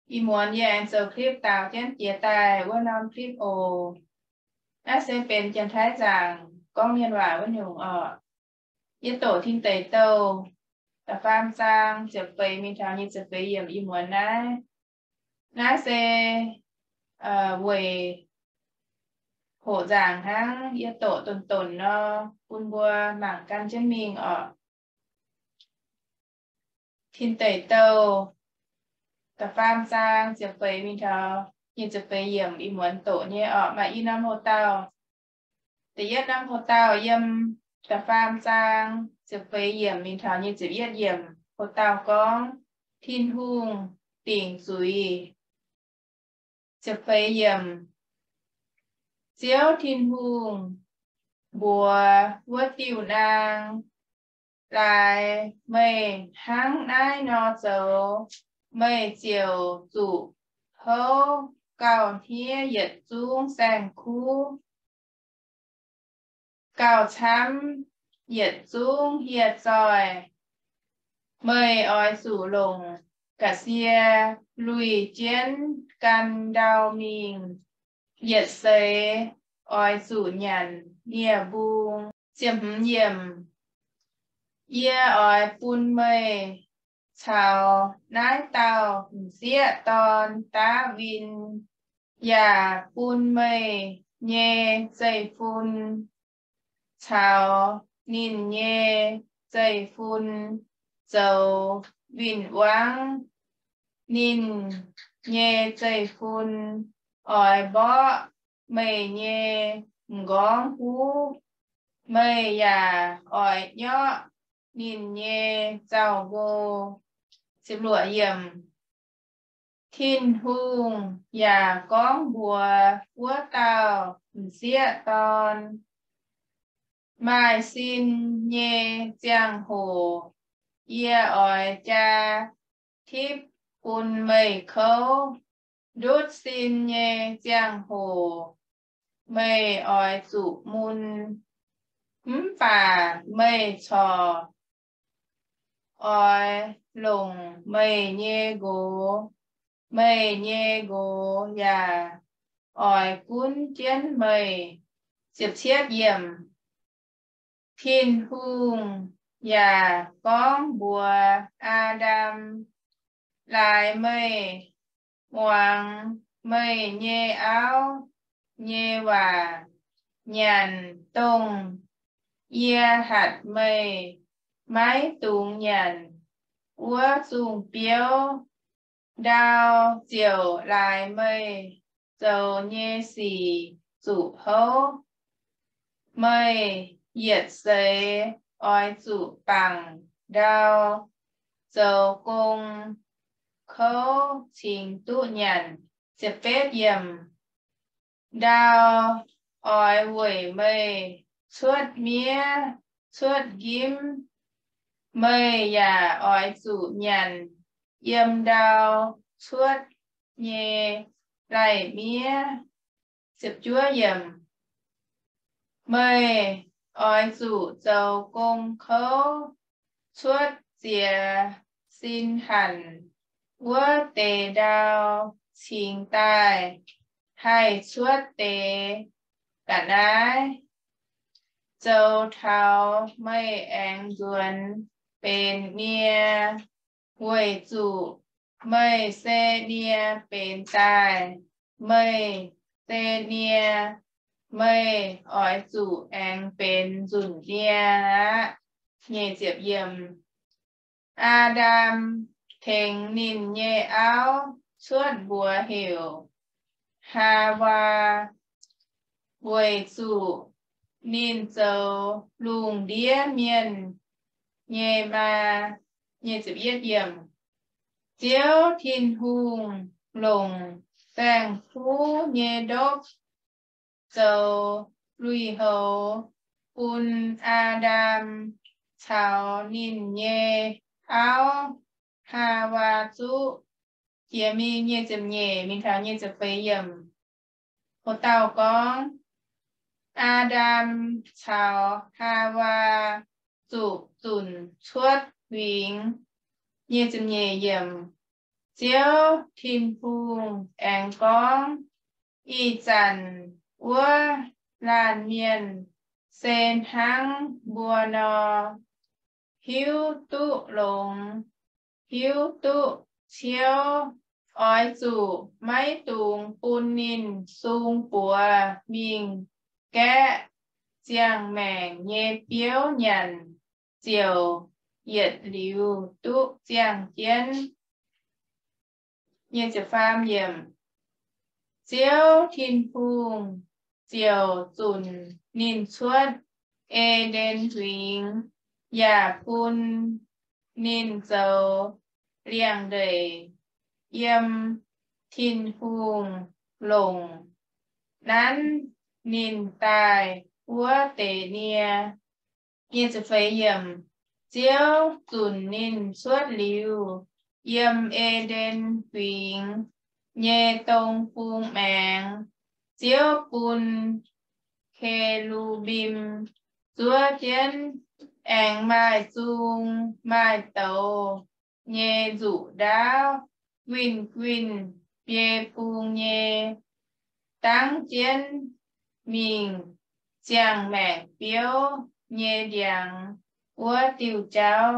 Ih muonz yie aengx zoux คลิป daaux jienv jiex daaih wuov norm คลิป oc. Naaiv se benx Janx-Taiv nzaangc gorngv mienh waac wuov nyungc orqc. Yie doqc Tin Deic Douh da'faam zaang ziepc feix mingh taux nyic ziepc feix yiemc ih muonz naaiv. Naaiv se weic hoqc nzaangc hnangv, yie doqc donc donc nor bun mbuo mangc gan jienv mingh orqc. Tin Deic Douh da'faam zaang ziepc feix mingh taux nyic ziepc feix yiemc ih muonz doqc nyei orqc. Maaih i norm hoc-dauh. Da'yietv norm hoc-dauh yiem da'faam zaang ziepc feix yiemc mingh taux nyic ziepc yietv yiemc. Hoc-dauh gorngv Tin-Hungh dingc zuiz. Ziepc feix yiemc. Ziouv Tin-Hungh mbuox wuov diuh naang, Laaix meih hnangv naaiv nor zoux, meih ziouc zuqc houv gauh hniev yietc zungv saeng-kuv, gauh camv yietc zungv hieh zoih. Meih oix zuqc longc ga'sie luih jienv gan ndau mingh. Yietc seix oix zuqc nyanc nie-mbung. Yie oix bun meih caux naaiv dauh m'sieqv dorn daav win, yaac bun meih nyei zeiv-fun caux ninh nyei zeiv-fun zoux win-wangv. Ninh nyei zeiv-fun oix mborqv meih nyei m'nqorngv huv, meih yaac oix nyorqv ninh nyei zaux-nqo. Tin-Hungh yaac gorngv mbuox wuov dauh m'sieqv dorn, Maaih sin nyei ziangh hoc yie oix jaa tipv bun meih kouv. Ndutv sin nyei ziangh hoc meih oix zuqc mun, mv baac meih corc oix longc meih nyei nqox. Meih nyei nqox yaac oix gunv jienv meih. Tin-Hungh yaac gorngv mbuox Aa^ndam, Laaix meih muangx meih nyei auv nyei waac, nyanc dongh yie hatc meih maiv dungx nyanc wuov zungh biouv. Ndau ziouc laaix meih zoux nyei sic zuqc houv. Meih yietc seix oix zuqc bangc ndau zoux gong kouv cingx duqv nyanc. Ndau oix weic meih cuotv miev cuotv njimv. Meih yaac oix zuqc nyanc yiem ndau cuotv nyei lai-miev. Meih oix zuqc zoux gong kouv cuotv ziex sin hanc wuov deix ndau cingx daaih haih cuotv deix ga'naaiv, zoux taux meih aengx nzuonx benx nie, weic zuqc meih se nie benx daaih. Meih se nie, meih oix zuqc aengx benx nzunc nie aqv. Aa^ndam tengx ninh nyei auv cuotv mbuox heuc Haawaa, weic zuqc ninh zoux lungh ndiev mienh nyei maa. Ziouv Tin-Hungh longc saeng-kuv nyei ndopv zoux lui-houx bun Aa^ndam caux ninh nyei auv, Haawaa, zuqv. Jiex mingh nyic ziepc nyeic mingh taux nyic ziepc feix yiemc. Ho dauh gorngv, Aa^ndam caux Haawaa zuqc zunc cuotv huingx. Nyic ziepc nyeic yiemc. Ziouv Tin-Hungh aengx gorngv, Ih zanc wuov laanh mienh se hnangv mbuo nor, hiuv duqv longx, hiuv duqv ciouv. Oix zuqc maiv dungx bun ninh sung buoz mingh gaeqv ziangh maengc nyei biouv nyanc, ziouc yietc liuz duqv ziangh jienv. Ziouv Tin-Hungh ziouc zunc ninh cuotv E^nden Huingx, yaac bun ninh zoux liangx-ndeic yiem Tin-Hungh longc nanv ninh daaih wuov deix nie. Ziouv zunc ninh cuotv liuz, yiem E^nden Huingx nyei dong bung maengx, Ziouv bun ke^lu^mbim zuov jienv, aengx maaih zung maaih douz nyei nzuqc ndaauv guinh guinh biei bung nyei, dangv jienv mingh ziangh maengc biouv nyei ndiangx wuov diuh jauv.